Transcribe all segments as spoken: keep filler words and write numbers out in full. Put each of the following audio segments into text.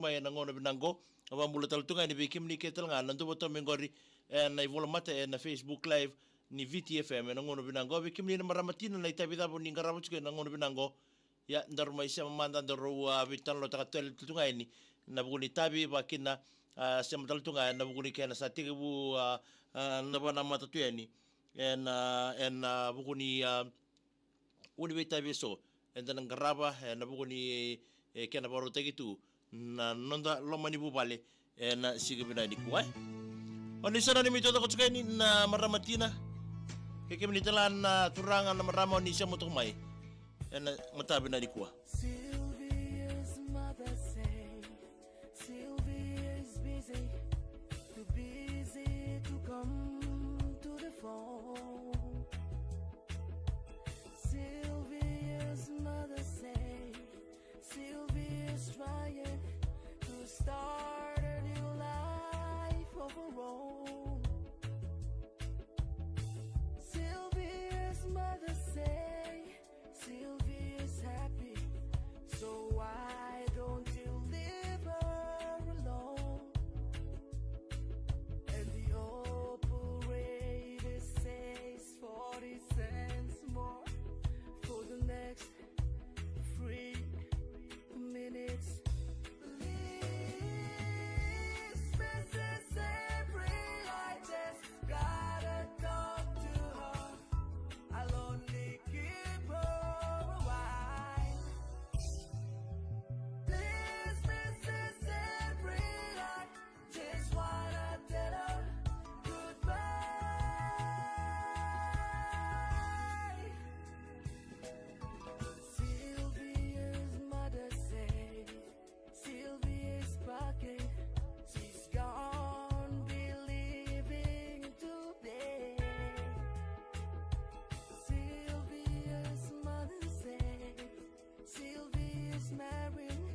mai ena gauna vinaka qo. Au vakabula tale tu ga yani vei kemuni kece tale ga na dau vakarorogo mai qori ena ivolamata ena Facebook Live ni V T F M ena gauna vinaka qo. Vei kemuni na marama tina, na itavi cava ni qarava tiko ena gauna vinaka qo. Ia, daru mai sema mada, daru, a, veitalanoataka tale tu ga yani na vuku ni itavi, vakakina, a, sema tale tu ga ena vuku ni kena sa tekivu, a, a, na vanamata tu yani ena, ena vuku ni, a, vuku ni veitavi eso eda na qarava ena vuku ni, e, kena vakarautaki tu na noda loma ni vuvale ena siga vinaka nikua. O ni sa nanumi taucoko tiko yani na marama tina, kei kemuni tale ga na turaga na marama o ni sema tiko mai ena mataka vinaka nikua. Sylvia's mother say, Sylvia is busy, too busy to come to the phone. Sylvia's mother say, Sylvia's trying to start a new life of her own. Sylvia's mother say, Sylvia's happy, so why don't you leave her alone? And the operator says forty cents more for the next three minutes. Please, missus Avery, I just gotta talk to her. I'll only keep her a while. Please, missus Avery, I just wanna tell her goodbye. Sylvia's mother said, Sylvia's packing, she's gone, be leaving today. Sylvia's mother said, Sylvia's married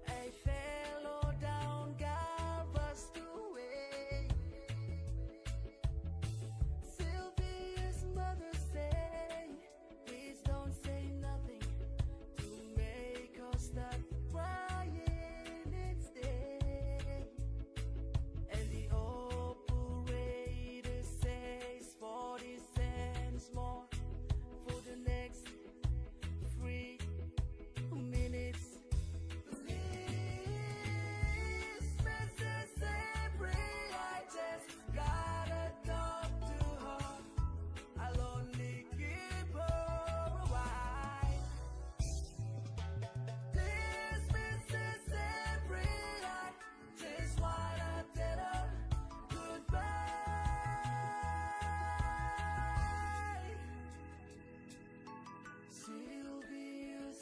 a fellow down Galveston way. Sylvia's mother said, please don't say nothing to make her stop crying instead. And the operator says forty cents more for the next three minutes. Please, missus Avery, I just gotta talk to her. I'll only keep her a while. Please, missus Avery, I just wanna tell her goodbye. Sylvia's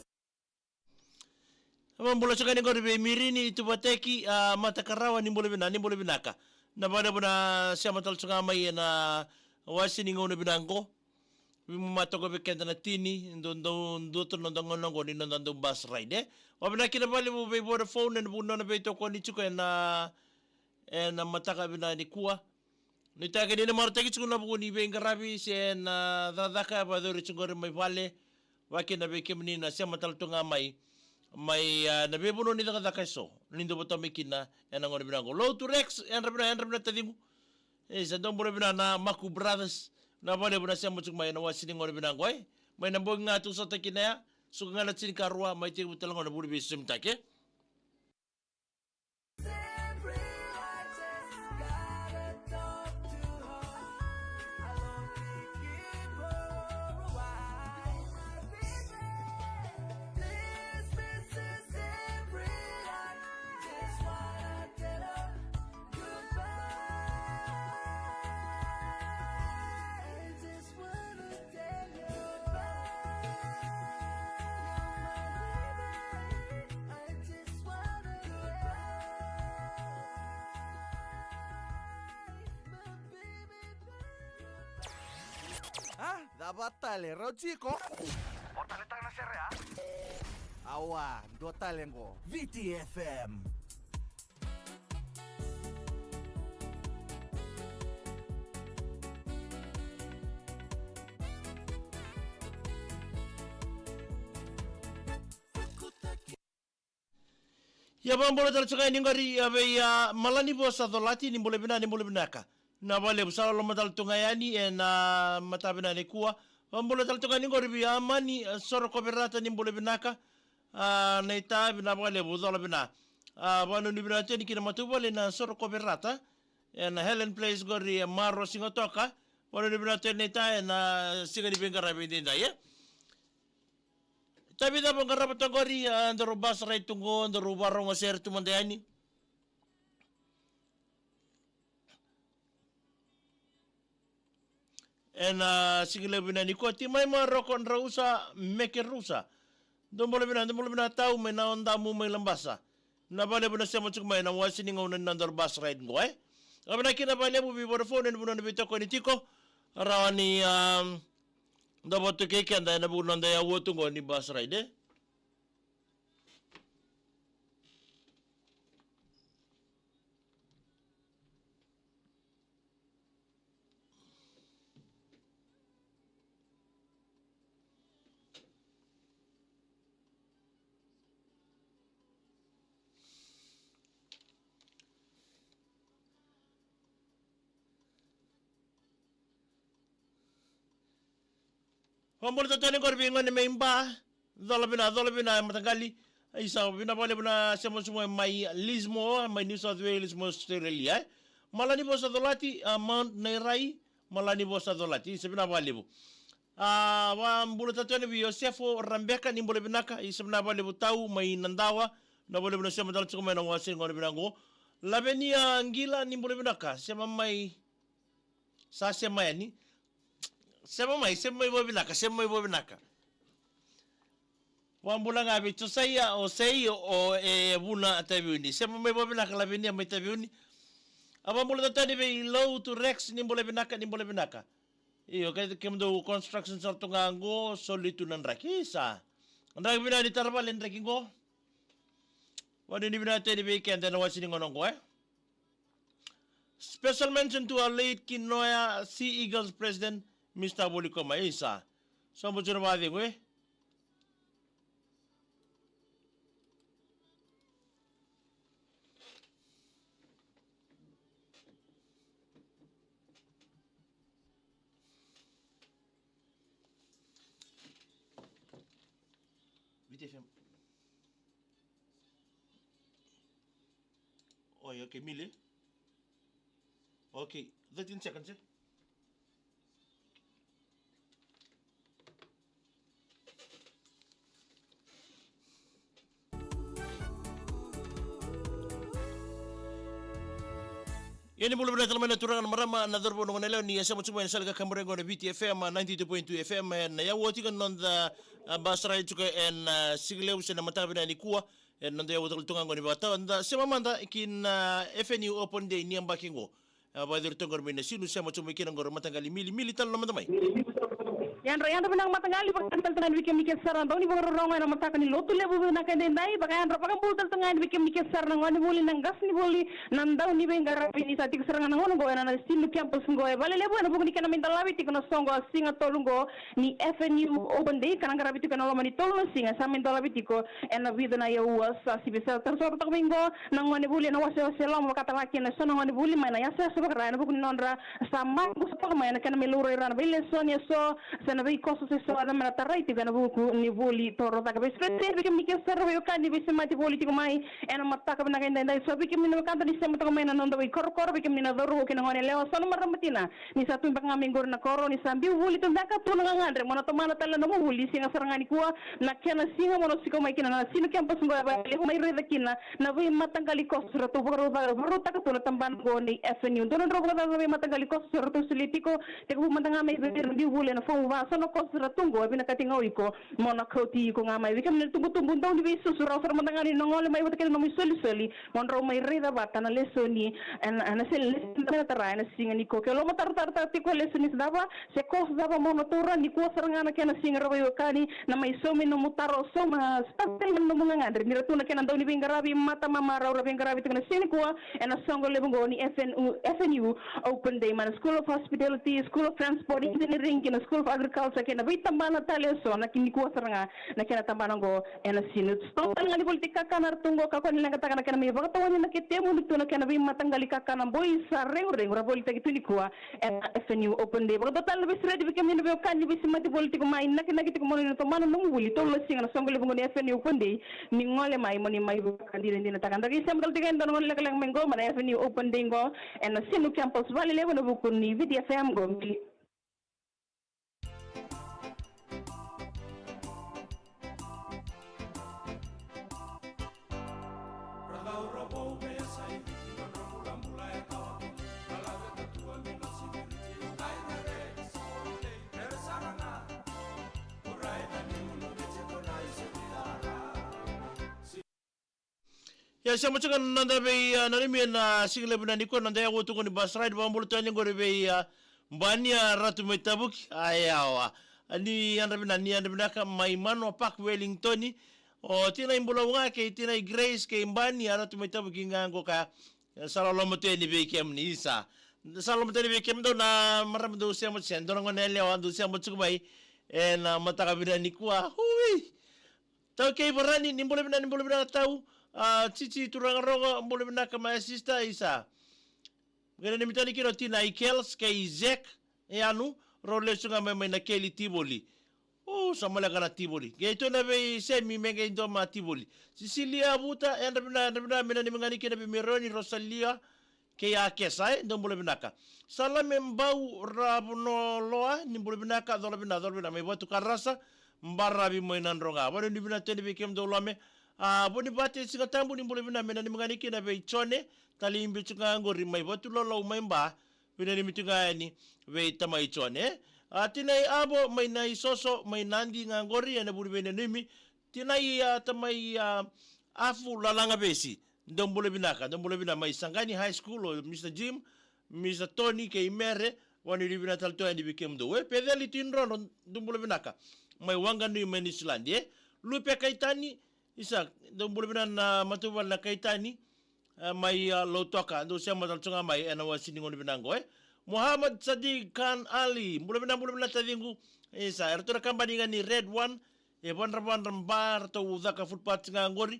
Vakabula tiko yani qori vei Mirini Tuvateki, a, Matakarawa, ni bula vinaka, ni bula vinaka. Na vakalevu na sema tale tiko ga mai ena wasi ni gauna vinaka qo. Veimama toka vei keda na tini, dou, dou, dou tu na noda gauna qo ni noda dau bus ride, e. Vakavinavinaka vakalevu vei Vodafone ena vuku ni nona veitokoni tiko ena, ena mataka vinaka nikua. Nuitaki ni na marautaki tiko na vuku ni veiqaravi se na cakacaka e vakayacori tiko qori mai vale, vakakina vei kemuni na sema tale tu ga mai, mai, a, na veivanua ni cakacaka eso ni dau vata mai kina ena gauna vinaka qo. Lotu Rex, yadra vinaka, yadra vinaka taciqu. E, sa dou bula vinaka na Maku Brothers, na vakalevu na sema tiko mai ena wasi ni gauna vinaka qo, e. Mai na bogi ga tu sota kina ya, suka ga na tinikarua, mai tekivu tale ga na vuli veisosomitaki, e. A, cava tale, rau tiko? O tale tale na sere, a? Awa, dua tale qo. V T F M. Ia, vakabula tale tu ga yani qori, ia, vei, a, Malanivosa Colati, ni bula vinaka, ni bula vinaka. Na vakalevu sa loloma tale tu ga yani ena mataka vinaka nikua. Vakabula tale tu ga yani qori vei Amani, a, Sorokoverata, ni bula vinaka. A, naita, vinaka vakalevu, cola vinaka. A, vanuinui vinaka tu yani ki na matavuvale na Sorokoverata ena Helen Place qori, e Maro, Sigatoka. Vanuinui vinaka tu yani naita ena siga ni veiqaravi edaidai, e. Itavi cava o qarava toka qori, a, daru bus ride tu qo, daru vakarogo sere tu mada yani. Ena, a, siga levu vinaka nikua, Timai Maroko Drausa Mekerusa. Dou bula vinaka, dou bula vinaka Tau mai Naodamu mai Labasa. Vinaka vakalevu na sema tiko mai ena wase ni gauna ni nodaru bus ride qo, e. Vakavinavinaka kina vakalevu vei Vodafone ena vanua ni veitokoni tiko. Rawa ni, a, dau vakatokai keda ena vuku ni noda yaua tu qo ni bus ride, e. Vakabula tale tu yani qori vei gone mai Ba. Cola vinaka, cola vinaka e mataqali. Isa, vinaka vakalevu na sema tiko mai Lismore, mai New South Wales, mai Australia, e. Malanivosa Colati, a, Mount Nairai, Malanivosa Colati. Isa, vinaka vakalevu. A, vakabula tale tu yani vei Josefo Rabeka, ni bula vinaka. Isa, vinaka vakalevu Tau mai Nadawa. Vinaka vakalevu na sema tale tiko mai ena wase ni gauna vinaka qo. Lavenia Qila, ni bula vinaka. Sema mai Sa sema yani. Sema mai, sema mai vakavinaka, sema mai vakavinaka. Vakabula ga vei Josaia, o Sei, o, e, Vuna Taveuni. Sema mai vakavinaka Lavenia mai Taveuni. A, vakabula tale tu yani vei Lotu Rex, ni bula vinaka, ni bula vinaka. Io, ke, kemudou construction sara tu ga qo, soli tu na draki. Isa. Draki vinaka ni tara vale draki qo. Vanuinui vinaka tu yani vei keda ena wase ni gauna qo, e. Special mention to our late Kinoya Sea Eagles president, Mister Volikoma. Isa. Sobu tu na vakacegu, e. Viti F M. Oi, okay, Mili. Okay, thirteen seconds, e. Ia ni bula vinaka tale mai na turaga na marama na cauravou na goneyalewa ni sema tiko mai na sala ka kaburaki qo na Viti F M, ninety-two point two F M, ena yaua tiko na noda, a, bus ride tiko ena, a, siga levu se na mataka vinaka nikua. Ena noda yaua tale tu ga qo ni vakatau, da sema mada ki na, a, F N U Open Day ni yabaki qo. A, vakayacori toka qori mai Nasinu, sema tiko mai kina qori mataqali Mili, Mili tale na mada mai. Yadra, yadra vinaka mataqali, vakayadra tale tu ga yani vei kemuni kece sara na dau ni vakarorogo ena mataka ni lotu levu vinaka edaidai, vakayadra vakabula tale tu ga yani vei kemuni kece sara na gonevuli, na qasenivuli, na dau ni veiqaravi ni sa tiko sara ga na gauna qo ena Nasinu campus qo e Valelevu ena vuku ni kena mai dolavi tiko na soqo a siga tolu qo ni F N U Open Day, ka na qaravi tiko ena loma ni tolu na siga, sa mai dolavi tiko ena vica na yaua sa sivi. Sa tarotarovi toka mai qo na gonevuli ena wasewase e loma, vakatalega kina eso na gonevuli mai na yasayasa vakara ena vuku ni nodra sa maqosa toka mai ena kena mai laurai ira na veilesoni eso se na veikoso se so ena mai na tarai tiko ena vuku ni vuli torocake. Veisureti vei kemuni kece sara veiwekani veisemati voli tiko mai ena mataka vinaka edaidai, so vei kemuni na wekada ni sema toka mai na noda veikorokoro, vei kemuni na cauravou kei na goneyalewa, so na marama tina. Ni sa tu beka ga mai qori na koro, ni sa biu vuli tu beka, tu na gagadre mo na tomana tale na nomu vuli. Siga sara ga nikua na kena siga mo na siko mai kina na Nasinu campus qo e Valelevu, mai raica kina na veimataqali koso ratou vakarau, vakarautaka tu na tabana qo nei F N U. Dua na drau vakacaca na veimataqali koso ratou solia tiko, tekivu mada ga mai vei ira na biu vuli ena fomu va, so na koso ratou qo e vinakati ga o iko mo na kauti iko ga mai. Vei kemuni na tubutubu dau ni veisusu, rawa sara mada ga ni na gole mai vata kei na nomu isolisoli mo drau mai raica vata na lesoni ena, ena sele, lesoni ena tara ena siga nikua. Ke o lomatarotaro tiko e lesoni cava se koso cava mo na taura, nikua sara ga na kena siga, ra veiwekani, na mai saumi nomu taro, sauma, sa tale na nomu gagadre, ni ra tu na kena dau ni veiqaravi matamama, ra veiqaravi tiko na siga nikua ena soqo levu qo ni F N U, F N U Open Day mai na School of Hospitality, School of Transport Engineering kei na School of Agriculture. Culture kei na veitabana tale eso na kini kua sara ga na kena tabana oqo ena Sinu. Totolo tale ga ni voliti kakana ratou oqo, kakua ni leqataka na kena mai vakatawani na ketemu ni tu na kena veimataqali kakana boi sa reguregu ra volitaki tu ni kua ena F N U Open Day. Vakatotolo tale na veisureti vei kemuni na veiwekani ni veisemati voli tiko mai, nakinaki tiko mo ni na tomana nomu vuli tolu na siga na soqo levu oqo ni F N U Open Day. Ni gole mai mo ni mai vakadinadinataka. Da qai sema tale tiko e dua na gole lekaleka mai qo mai na F N U Open Day qo ena Sinu Campus, Valelevu, ena vuku ni Viti F M qo. Ia, sema tiko na noda vei, a, nanumi ena siga levu na nikua, noda yavu tu qo ni bus ride, vakabula tu yani qori vei, a, Bani, a, Ratu mai Tavuki. A, yawa. A, ni yadra vinaka, ni yadra vinaka mai Manoa Park, Wellington. O tinai Bulau ga kei tinai Grace kei Bani, a, Ratu mai Tavuki ga qo ka, e, sa loloma tu yani vei kemuni, isa. Sa loloma tu yani vei kemudou na marama dou sema tiko, dou na gone yalewa dou sema tiko mai ena mataka vinaka nikua. Hui! Taukei Varani, ni bula vinaka, ni bula vinaka tau. A, Titi Turaga Rogo, bula vinaka my sister, isa. Qai nanumi tani kina o tinai Kels kei Zek, e Anu, rau lesu ga mai, mai na keli Tivoli. O, sa maleka na Tivoli. Qai tu na vei Semi me qai dua ma Tivoli. Sisilia Vuta, yadra vinaka, yadra vinaka, me nanumi ga ni kina vei Meroni, Rosalia, kei a Kesa, e, dou bula vinaka. Salame Bau Ravunoloa, ni bula vinaka, cola vinaka, cola vinaka, mai Vatukarasa, baravi mai Nadroga. Vakanuinui vinaka tu yani vei kemudou Lome. A, Vunivate Sigatabu, ni bula vinaka, me nanumi ga ni kina vei Jone, tale i biu tu ga qori mai Vatulolou mai Ba, veinanumi tu ga yani vei tamai Jone. A, tinai Avo mai Naisoso, mai Nadi ga qori, ena vuli veinanumi, tinai, a, tamai, a, Afu Lalagavesi, dou bula vinaka, dou bula vinaka mai Saqani High School, o Mister Jim, Mister Tony kei Mere, vakanuinui vinaka tale tu yani vei kemudou. E, Peceli Tinidrodro, dou bula vinaka, mai Wanganui mai Niusiladi, e. Lupe Kaitani, isa, dou bula vinaka na matavuvale na Kaitani, e, mai, a, Lautoka, dou sema tale tu ga mai ena wasi ni gauna vinaka qo, e. Muhammad Sadiq Khan Ali, bula vinaka, bula vinaka taciqu, isa, eratou na kabani ga ni Red One, e Vadravadra Ba, ratou caka full party ga qori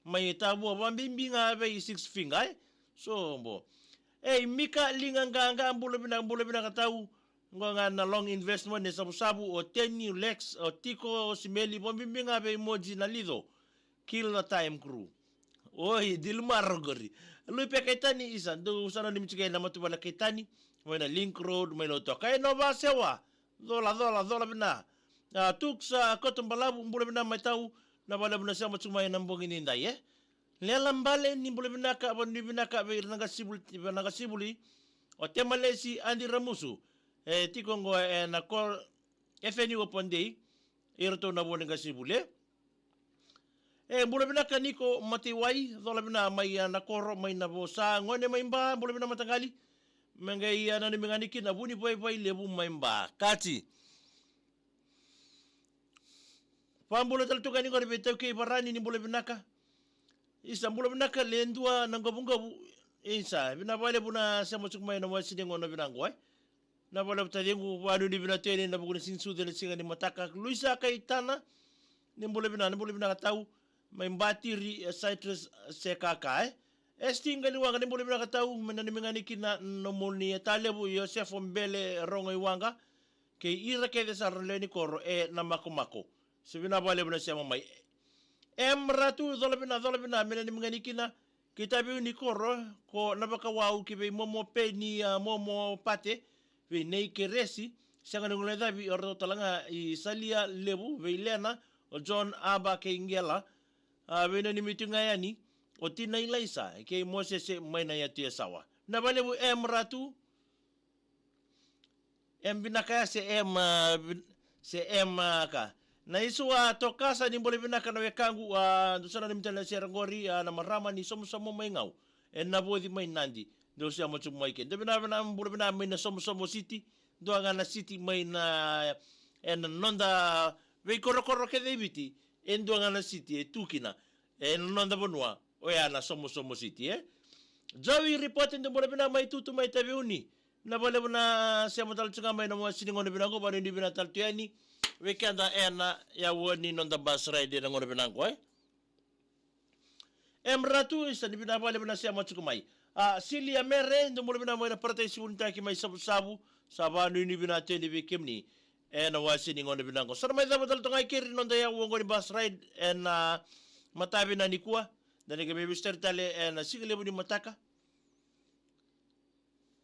mai Tavua, vakabibi ga vei Six Finger, e. Sobo. Ei, Mika Liga Qaqa, bula vinaka, bula vinaka tau. Qo ga na Long Investment e Savusavu, o Teni, o Lex, o Tiko, o Simeli, vakabibi ga vei Moji na Lico. Kill the Time Crew. Oi, Dilmar qori. Lupe Kaitani, isa, dou sa nanumi tiko ena matavuvale Kaitani, mai na Link Road mai Lautoka, e Nova Sewa. Cola, cola, cola vinaka. A, Tuks, a, Kotobalavu, bula vinaka mai tau, na vakalevu na sema tu mai ena bogi nidai, e. Lela Bale, ni bula vinaka, vakanuinui vinaka vei ira na qasenivuli, na qasenivuli. O Temalesi Adi Ramusu, e tiko qo ena ko F N U Open Day, iratou na vo ni qasenivuli, e. E, bula vinaka Niko Mataiwai, cola vinaka mai, a, na koro mai Navosa, gone mai Ba, bula vinaka mataqali. Me qai, a, nanumi ga ni kina Vunivaivai Levu mai Ba. Kati. Vakabula tale tu ga yani qori vei Taukei Varani, ni bula vinaka. Isa, bula vinaka le dua na qovuqovu. Isa, vinaka vakalevu na sema tiko mai ena wasi ni gauna vinaka qo, e. Na vakalevu taciqu, vakanuinui vinaka tu yani ena vuku ni siga ni sucu ena siga ni mataka. Luisa Kaitana, ni bula vinaka, ni bula vinaka tau. Mai Batiri, e, Citrus Sekaka, e. Esti Qaliwaqa, ni bula vinaka tau, me nanumi ga ni kina nomuni e Talevu Iosefo Bele Rogo Iwaqa, kei ira kece sara na lewe ni koro e Namakomako. Sa vinaka vakalevu na sema mai. Em Ratu, cola vinaka, cola vinaka, me nanumi ga ni kina kei Taveuni koro, ko Navakawau, kei vei Momo Peni, a, Momo Pate, vei Nei Keresi, sega ni guilecavi o ratou tale ga i Salia Levu, vei Lena, o John Aba kei Qela, a, veinanumi tu ga yani o Tina Ilaisa kei Mosese mai na yatu Yasawa. Vinaka vakalevu Em Ratu. Em vinaka ya se em, a, vin-, se em, a, ka. Na isu a Tokasa, ni bula vinaka na wekaqu, a, dou sa nanumi tale na sere qori, a, na marama ni Somosomo mai Gau, e Navoci mai Nadi. Dou sema tu mai ke. Dou vinaka, vinaka, bula vinaka mai na Somosomo City. Dua ga na city mai na, ena noda veikorokoro kece e Viti, e dua ga na city e tu kina ena noda vanua, oya na Somosomo City, e. Joey Ripote, dou bula vinaka mai Tutu mai Taveuni. Na vakalevu na sema tale tu ga mai na wasini gauna vinaka qo, vakanuinui vinaka tale tu yani vei keda ena yawa ni noda bus ride ena gauna vinaka qo, e. Em Ratu, isa ni vinaka vakalevu na sema tiko mai. A, Silia Mere, dou bula vinaka mai na Parataisi Vunitaki mai Savusavu, sa vakanuinui vinaka tu yani vei kemuni ena wasini gauna vinaka qo. Sa na mai cava tale tu ga i keri noda yawa qo ni bus ride ena mataka vinaka nikua. Da na qai mai veisotari tale ena siga levu ni mataka.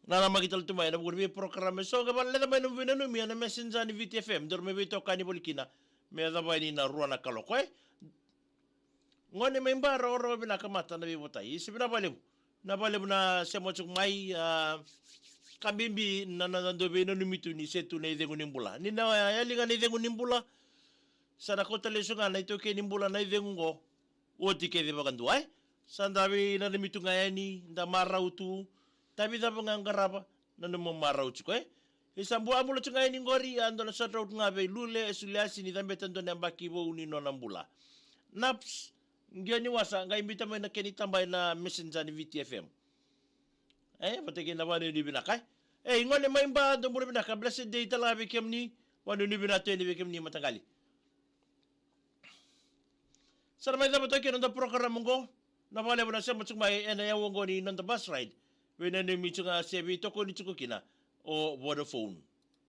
Na namaki tale tu mai ena vuku ni veiprokarama eso, qai vakaleca mai na veinanumi ena Messenger ni Viti F M, daru mai veitokani voli kina me yacova yani na rua na kaloko, e. Gone mai Ba, rawarawa vinaka, mata na veivotai, isa vinaka vakalevu. Na vakalevu na sema tiko mai, a, ka bibi na, na, na dau veinanumi tu ni se tu na icegu ni bula. Ni na yali ga na icegu ni bula, sa na kauta lesu ga na itaukei ni bula na icegu qo. Oti kece vakadua, e? Sa da veinanumi tu ga yani, da marau tu, tavi cava ga qarava, na nomu marau tiko, e? Isa, bua bula tu ga yani qori, a dua na shout out ga vei Lule Esuliasi ni cabeta dua na yabaki vou ni nona bula. Naps, qio ni wasa, qai biuta mai na kena itaba ena Messenger ni Viti F M. E, vata kei na vakanuinui vinaka, e? E, i gone mai Ba, dou bula vinaka, blessed day tale ga vei kemuni, vakanuinui vinaka tu yani vei kemuni mataqali. Sa na mai cava toka kina noda program oqo, na vakalevu na sema tiko mai ena yawa oqo ni noda bus ride. Veinanumi tiko ga se veitokoni tiko kina o Vodafone.